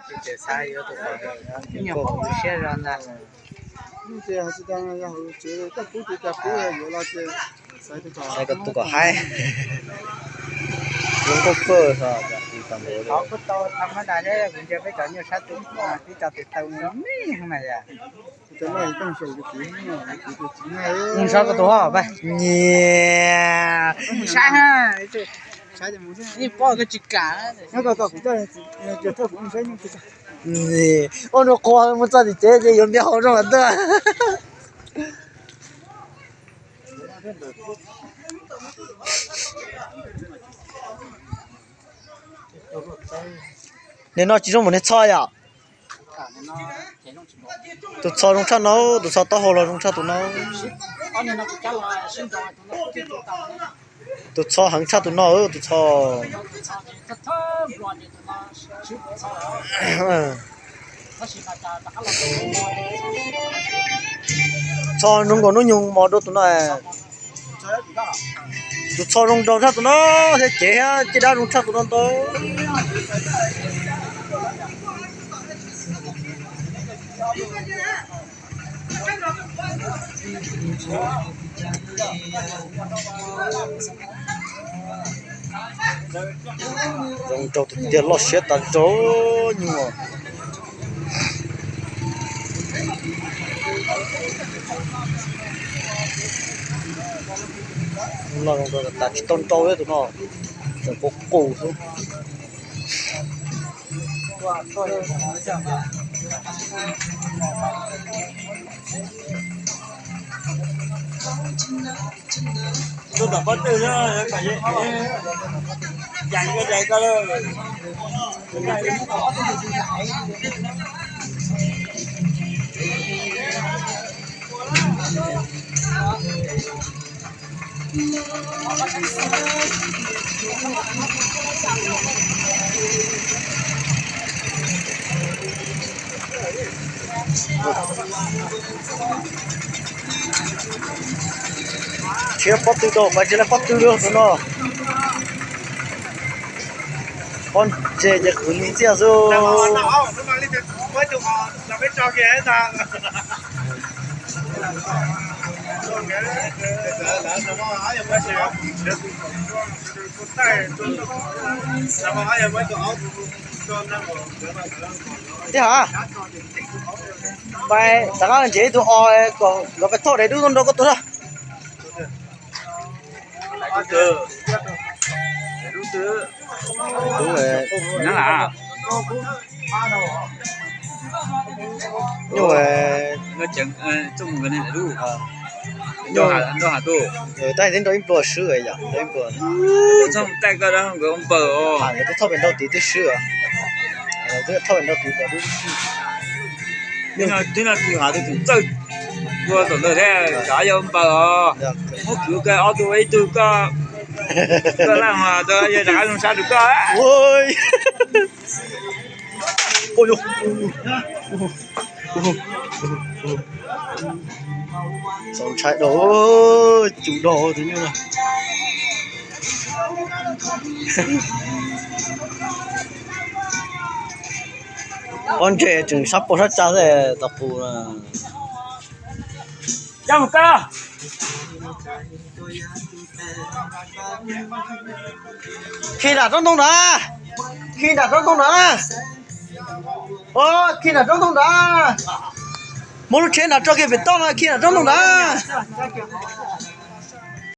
Ces xav yuav tus kom nyuag poob siab zog ntag. Xav kom tus kom haib. Zoo nkauj kawg. Kuv tau tham mab das thiab kuv ntsia peb cov nyuaj sab tus, peb cov tes taw me me mas yom. Mus saib koj tus hov pab. Nyias. Mus saib ha. Yeej paub koj tsis kam. Ua nua qhua mus txog tim tsev ces yuav npias hauv zoo lawm tuaj. Nim no tsis zoo mus niag txho yom. Tus txho zoo tshaj no, tus txho taub hau los zoo tshaj tus no. Tus txho heev tshaj tus no, tus txho. Txho zoo nkaus hnub nyoog mos dua tus no. Tus txho zoo nraug tshaj tus no thiab, cev thiab caj dab zoo tshaj tus no ntau. Zoo nraug tiag tiag, loj siab tas nraug nyuj. Loj zoo tas tsis tau nraug thiab tus no, tseem qus qus xwb. Thiab pob tw rau, pab tsis lawv pob tw rau tus no. Pob ntseg ces qhwv li ntxiaj xwb. Tij ha, pais rov qab ntsev ib tug os kom nkawd pais thauj daim dub nrog koj tus na. Nyuj, tab sis nrog ib nplua swb yom, nrog ib nplua. Nkawd twb thauj pem nrau tid twb swb. Twb thauj pem nrau tid. Twb no twb hav twb tseem txawj ua tom ntawd thiab, rov yog npaws os. Muab kwv kawg ob tug ib tug koj, koj laj mas rov yog rov qab zoo sab rau koj. Txaus ntshai dau, cus dau tus nyuj. Pob ntseg tseem sab pau sab tsa xwb tau pus. Khi nram roob ntoo nrad, khi nram roob ntoo nrad, khi nram roob ntoo nrad. Muab lub tsheb nrad tso kiag pem toj no, khi nram roob ntoo nrad.